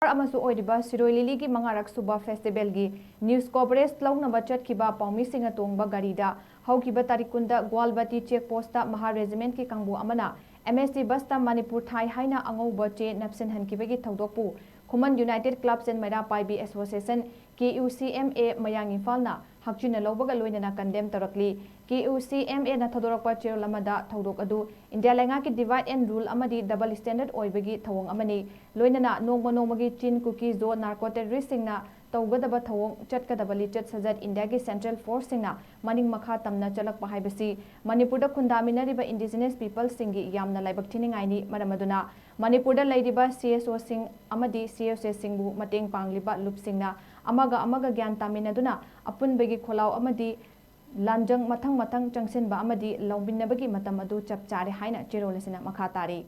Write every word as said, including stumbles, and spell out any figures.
ꯑꯃꯁꯨ ꯑꯣꯏꯔꯤꯕ ꯁꯤꯔꯣꯏ ꯂꯤꯂꯤꯒꯤ ꯃꯉꯥꯔꯛ ꯁꯨꯕ ꯐꯦꯁꯇꯤꯚꯦꯜꯒꯤ ꯅ꯭ꯌꯨꯁ ꯀꯣꯚꯔꯦꯖ ꯂꯧꯅꯕ ꯆꯠꯈꯤꯕ ꯄꯥꯎꯃꯤꯁꯤꯡꯅ ꯇꯣꯡꯕ ꯒꯥꯔꯤꯗ ꯍꯧꯈꯤꯕ ꯇꯥꯔꯤꯛ ꯀꯨꯟꯗ ꯒ꯭ꯋꯥꯜꯕꯇꯤ ꯆꯦꯛ ꯄꯣꯁꯇ ꯃꯍꯥ ꯔꯦꯖꯤꯃꯦꯟꯠꯀꯤ ꯀꯥꯡꯕꯨ ꯑꯃꯅ ꯑꯦꯝ ꯑꯦꯁ ꯇꯤ ꯕꯁꯇ ꯃꯅꯤꯄꯨꯔ ꯊꯥꯏ ꯍꯥꯏꯅ ꯑꯉꯧꯕ ꯆꯦ ꯅꯞꯁꯤꯟꯍꯟꯈꯤꯕꯒꯤ ꯊꯧꯗꯣꯛꯄꯨ Khuman united clubs and Meira Paibi association, K U C M A, ꯃꯌꯥꯡ ꯏꯝꯐꯥꯜꯅ ꯍꯛꯆꯤꯟꯅ ꯂꯧꯕꯒ ꯂꯣꯏꯅꯅ ꯀꯟꯗꯦꯝ ꯇꯧꯔꯛꯂꯤ꯫ ꯀꯦ ꯌꯨ ꯁꯤ ꯑꯦꯝ ꯑꯦꯅ ꯊꯧꯗꯣꯔꯛꯄ ꯆꯦꯔꯣꯜ ꯑꯃꯗ ꯊꯧꯗꯣꯛ ꯑꯗꯨ ꯏꯟꯗꯤꯌꯥ ꯂꯩꯉꯥꯛꯀꯤ ꯗꯤꯚꯥꯏꯗ ꯑꯦꯟ ꯔꯨꯜ ꯑꯃꯗꯤ ꯗꯕꯜ ꯁ꯭ꯇꯦꯟꯗꯔꯗ ꯑꯣꯏꯕꯒꯤ ꯊꯧꯑꯣꯡ ꯑꯃꯅꯤ꯫ ꯂꯣꯏꯅꯅ ꯅꯣꯡꯃ ꯅꯣꯡꯃꯒꯤ ꯆꯤꯟ ꯀꯨꯀꯤ ꯖꯣ ꯅꯥꯔꯀꯣ ꯇꯦꯔꯣꯔꯤꯁꯁꯤꯡꯅ ꯇꯧꯒꯗꯕ ꯊꯧꯑꯣꯡ, ꯆꯠꯀꯗꯕ ꯂꯤꯆꯠ ꯁꯥꯖꯠ ꯏꯟꯗꯤꯌꯥꯒꯤ ꯁꯦꯟꯇ꯭ꯔꯦꯜ ꯐꯣꯔꯁꯁꯤꯡꯅ ꯃꯅꯤꯡ ꯃꯈꯥ ꯇꯝꯅ ꯆꯠꯂꯛꯄ ꯍꯥꯏꯕꯁꯤ ꯃꯅꯤꯄꯨꯔꯗ ꯈꯨꯟꯗꯥꯃꯤꯟꯅꯔꯤꯕ ꯏꯟꯗꯤꯖꯤꯅꯁ ꯄꯤꯄꯜꯁꯤꯡꯒꯤ ꯌꯥꯝꯅ ꯂꯥꯏꯕꯛ ꯊꯤꯅꯤꯡꯉꯥꯏꯅꯤ꯫ ꯃꯔꯝ ꯑꯗꯨꯅ ꯃꯅꯤꯄꯨꯔꯗ ꯂꯩꯔꯤꯕ ꯁꯤ ꯑꯦꯁ ꯑꯣꯁꯤꯡ ꯑꯃꯗꯤ ꯁꯤ ꯑꯦꯁ ꯑꯦꯁꯤꯡꯕꯨ ꯃꯇꯦꯡ ꯄꯥꯡꯂꯤꯕ ꯂꯨꯞꯁꯤꯡꯅ ꯑꯃꯒ ꯑꯃꯒ ꯒ꯭ꯌꯥꯟ ꯇꯥꯃꯤꯟꯅꯗꯨꯅ ꯑꯄꯨꯟꯕꯒꯤ ꯈꯣꯜꯂꯥꯎ ꯑꯃꯗꯤ ꯂꯥꯟꯖꯪ ꯃꯊꯪ ꯃꯊꯪ ꯆꯪꯁꯤꯟꯕ ꯑꯃꯗꯤ ꯂꯧꯃꯤꯟꯅꯕꯒꯤ ꯃꯇꯝ ꯑꯗꯨ ꯆꯞ ꯆꯥꯔꯦ ꯍꯥꯏꯅ ꯆꯦꯔꯣꯜ ꯑꯁꯤꯅ ꯃꯈꯥ ꯇꯥꯔꯤ꯫